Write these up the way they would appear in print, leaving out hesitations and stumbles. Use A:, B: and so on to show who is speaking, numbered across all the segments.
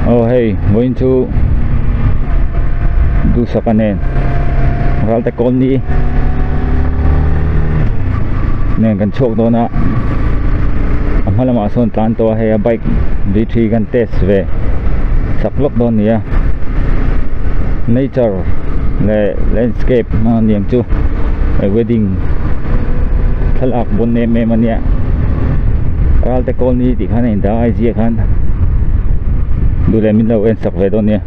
A: Aw hei vawiin chu duhsaka nen Ralte Colony nen kan chhuak dawn a a hma lamah sawn tlan tawh a hei a bike battery kan test ve sak lawk dawn a ni a nature leh landscape a ni ang chu wedding thlalak bawn em em a nia Ralte Colony tih khan a indah a I G ah khan duh leh min lo en sak ve dawn nia.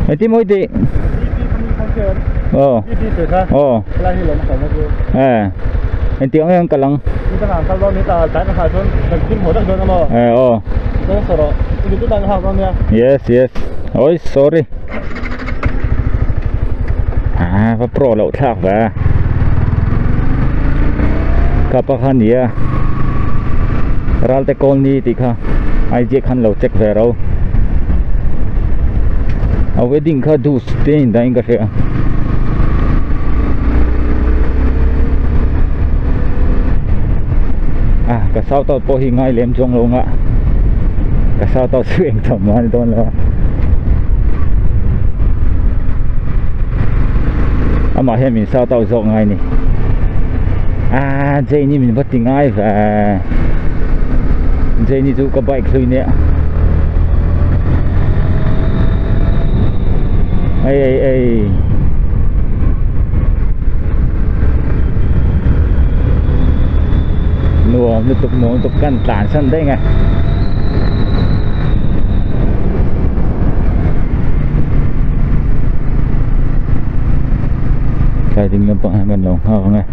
A: Engtin mawi tih? Aw. Aw. Eh. Engti ang ang kalang. Eh aw. Yes yes. Oi sorry. Ah va pro loh thlak ve. Ka pa kha nia. Ralte Colony tih kha IG khan lo check ve ro. A wedding kha dus te in dahin ka hria. Ah ka shout out pawh hi ngai lem chuang lo nga. Ka shout out chu eng tham a ni dawn lo a. Amah hian min shout out zawk ngai ni. Ah Jane-i min va ti ngai ve. Jane-i chu ka bike hlui nia. Ei ei ei. Nuam lutuk nuam lutuk kan tlan san daih nge. Tlai ding lampang hian kan lo nghak ang e.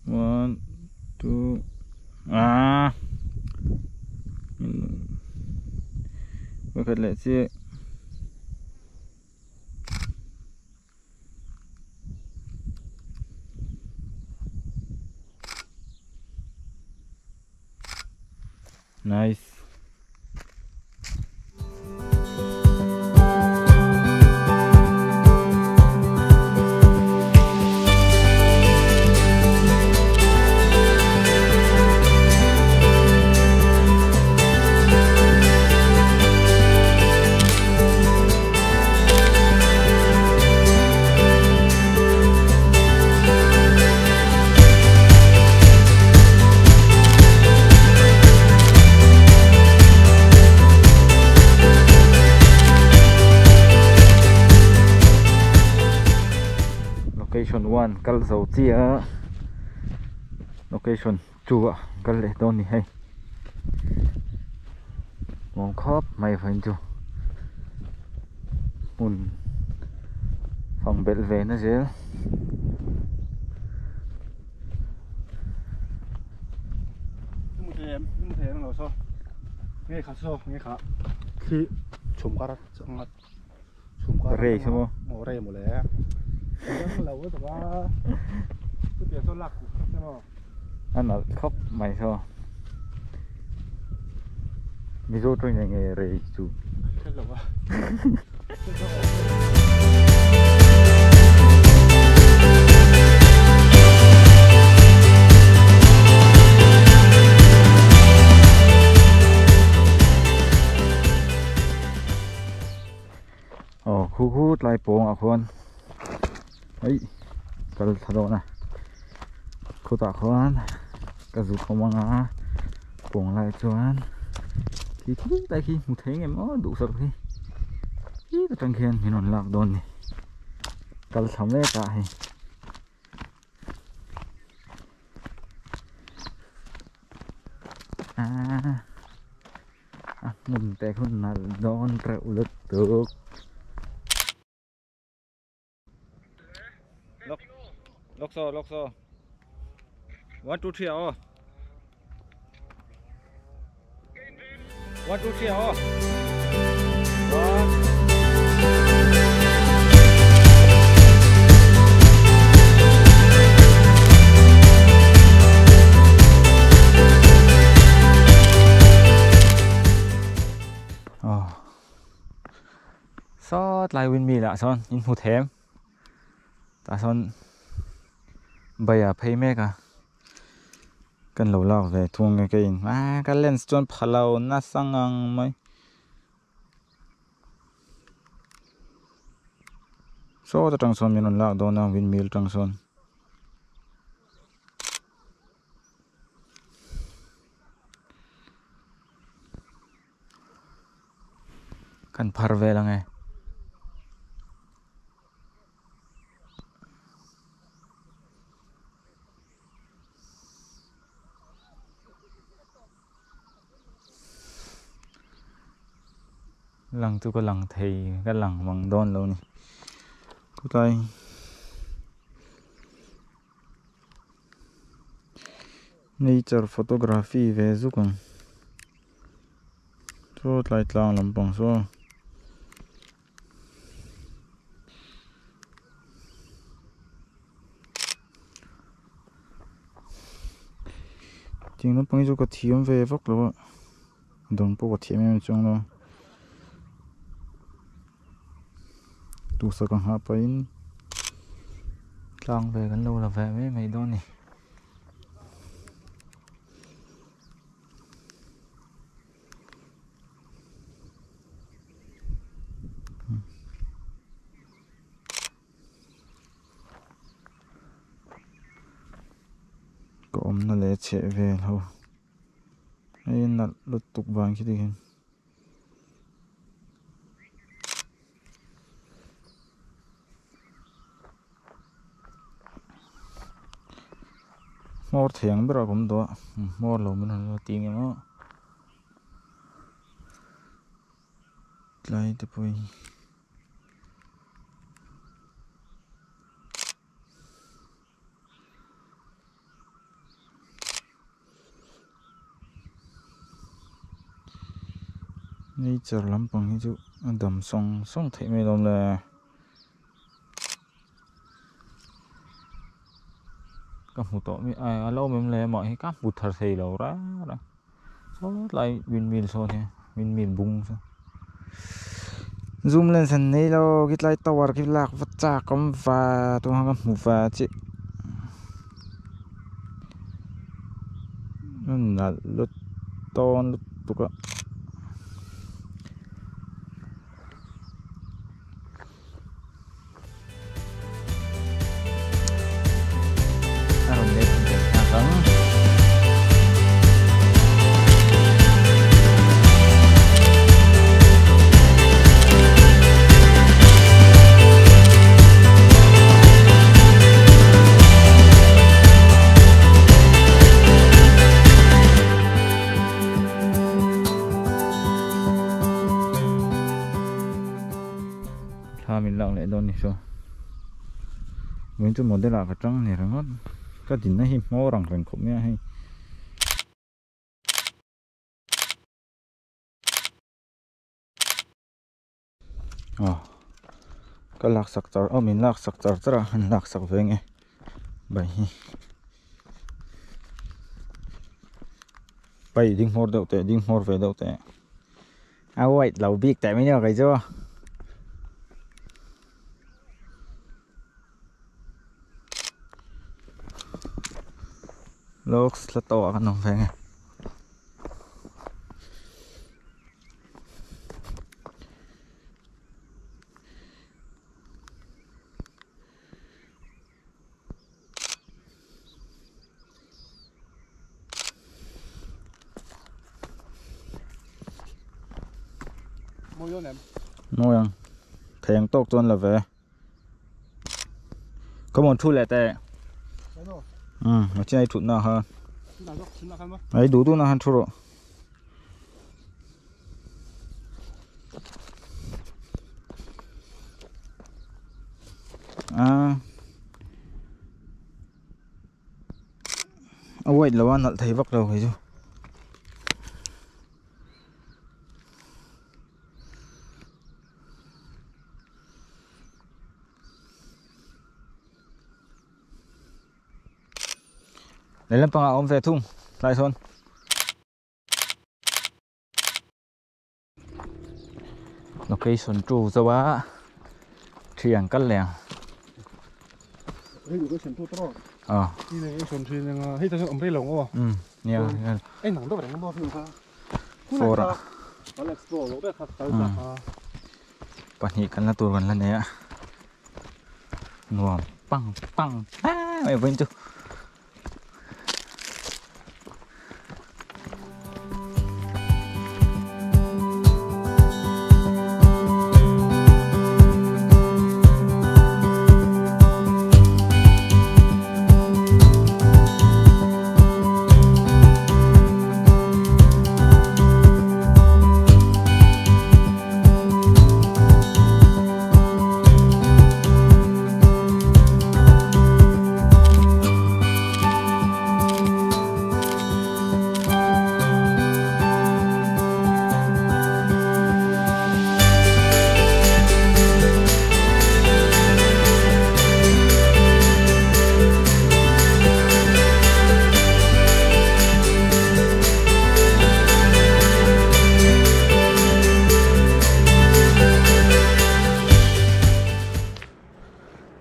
A: One, two, ah. Pakhat leh chiah. Nice. Location 1 kal zo chiah location 2 ah kal leh dawn ni hei nuam khawp mai vawiin chu hmun fang belh ve na zel. Rei chu maw? A nalh khawp mai saw. Mizo tawng in enge rei chu? Aw khu khu tlai pawng ah khuan eih kal thla dawn a khutah khuan ka zuk awm ang a pawng lai chuan khi khi lai khi hmu thei ngem aw duhsak hi khi atang khian min rawn lak dawn a ni kal thla mek a hei. A hmun te hun nalh dawn reuh lutuk. Lawk saw lawk saw. One two three ah aw. One two three ah aw. One. Aw. Saw tlai windmill ah sawn in hmu them. Tah sawn bai ah phei mek a kan lo lak ve thung nge ka in a ka lens chuan pha lo nasa ngang mai sawt atang sawn min rawn lak dawn a windmill atang sawn. Kan phar vel ange. Lang chu ka lang thei ka lang mang dawn lo ni khawtlai nature photography ve zuk ang. Chaw tlai tlang lampang saw tiang naupang hi chu ka thiam ve vak lo a dang pawh ka thiam em em chuang lo a duhsak ang hah pahin tlang ve kan lo la ve mai mai dawn a ni. Ka awmna leh chheh vel ho hei nalh lutuk vang khi tikhian. Hmawr thei ang berah ka awm tawh a hmawr lo min rawn la ti nge maw tlai te pawh hi. Nature lampang hi chu a dam sawng sawng theih mai lawm le. Ka hmu tawh mi a a lo awm em le mah hi ka hmu thar thei lo rara saw tlai windmill sawn hi windmill bung saw zoom lens an nei lo khi tlai tower khi lak va chak awm va tunah ka hmu va chiah a nalh lut tawn lutuk a. A rawn let leh nghak ang. Thla min lak leh dawn ni chu vawiin chu model ah ka tang ni ringawt ka dinna hi hmawr ang reng khawp mai a hei. Aw ka lak sak char aw min lak sak char char a han lak sak ve nge bai hi pai ding hmawr deuh teh ding hmawr ve deuh teh. A white lo bik teh mai nia kei chu. Looks la tawh ah kan awm ve nge. Mawi ang thei ang tawk chuan la ve come on thu leh teh um a chinai thut na kha ai duh duh na han thu rawh. A. A white lo a nalh thei vak lo kei chu. Lehlam pangah a awm ve thung tlai sawn. Location 2 zo a thian kal leh ang.
B: Hei location 2 tro.
A: Ah.
B: Ni location 3 nga hei ta om rei lo ngo.
A: Nia.
B: Ei nang do reng mo fi kha.
A: Four a.
B: Kal explore lo be kha kal ta kha.
A: Pahnih kalna tur kan la nei a. Nuam pang pang mai vawiin chu.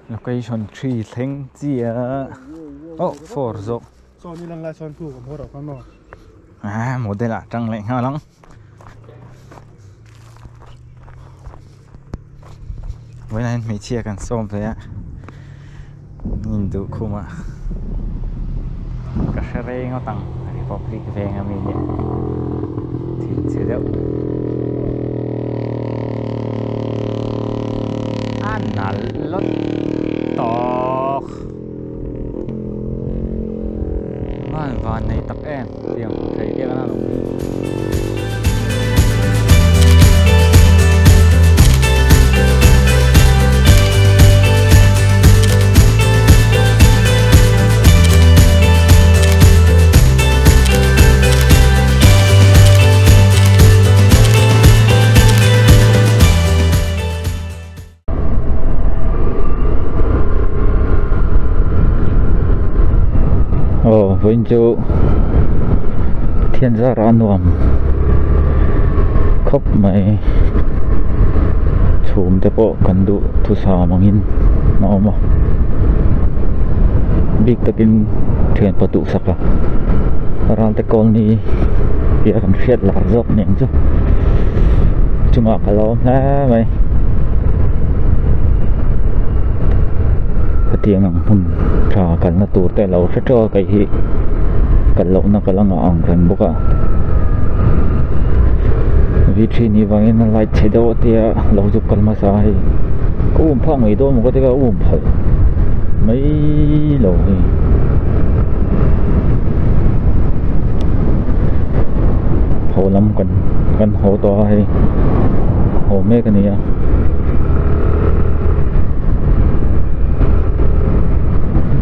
A: Location 3 thleng chiah oh 4 zawk
B: saw ni lan lai sawn thu ka hmu rawh kha maw
A: ah model ah tang leh nghal ang vawiinah hian hmeichhia kan sawm ve a induh khum a ka hre rei ngawt ang Republic veng ami nia thil che deuh a nalh lawt tawk van van nei tak em tiang thei te kan han awm hi. Aw vawiin chu thian zar a nuam khawp mai chhum te pawh kan duh thusam angin a awm a bik takin thian pa duhsak a Ralte Colony tih a kan hriat lar zawk nen chu chungah ka lo awm hle mai hetiang ang hmun tha kalna tur te alo hre teuh a kei hi kal lohna ka la ngah ang reng bawk a v three nih vangin a light chhe deuh a tia lo zuk kal hmasa a hei ka um phak mai dawn maw ka ti ka um phal mai lo hei. Haw lam kan kan haw tawh a hei haw mek a ni a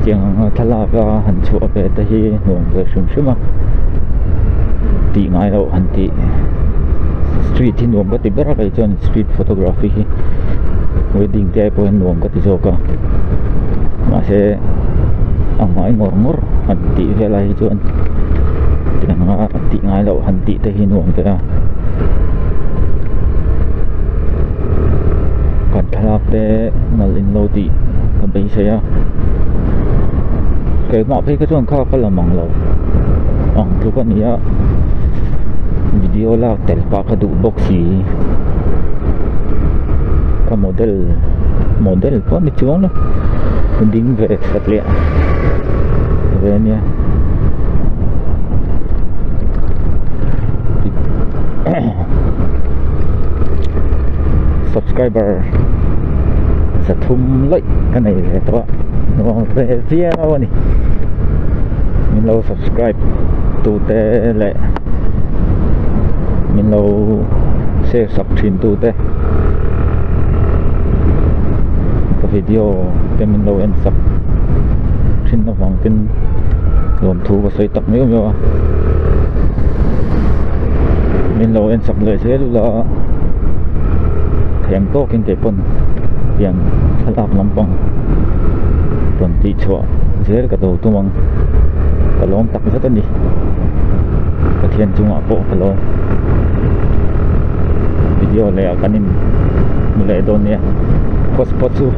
A: tiang anga thlalak a han chhuah ve te hi nuam ve hrim hrim a tih ngai loh han tih street hi nuam ka ti ber a kei chuan street photography hi wedding te ai pawh hian nuam ka ti zawk a mahse a hmai ngawr ngawr han tih vel ai hi chuan tiang anga tih ngai loh han tih te hi nuam ve a kan thlalak te nalh in lo tih ka beisei a keimah phei kha chuan kha ka la mang lo ang tluk a ni a video lak tel pah ka duh bawk si ka model model pawh a ni chuang lo ding ve satliah ve a nia subscriber zathum lawih ka nei ve tawh a nuam ve viau a ni min lo subscribe tute leh min lo share sak thin tute ka video te min lo en sak thin avang ten. Lawmthu ka sawi tak miau miau a min lo en chak leh zel ula theng tawkin kei pawn tiang thlalak lampang rawn tih chhuah zel ka do tum ang ka lawm tak zet a ni Pathian chungah pawh ka lawm video leh ah kan in hmu leh dawn nia hotspot chu.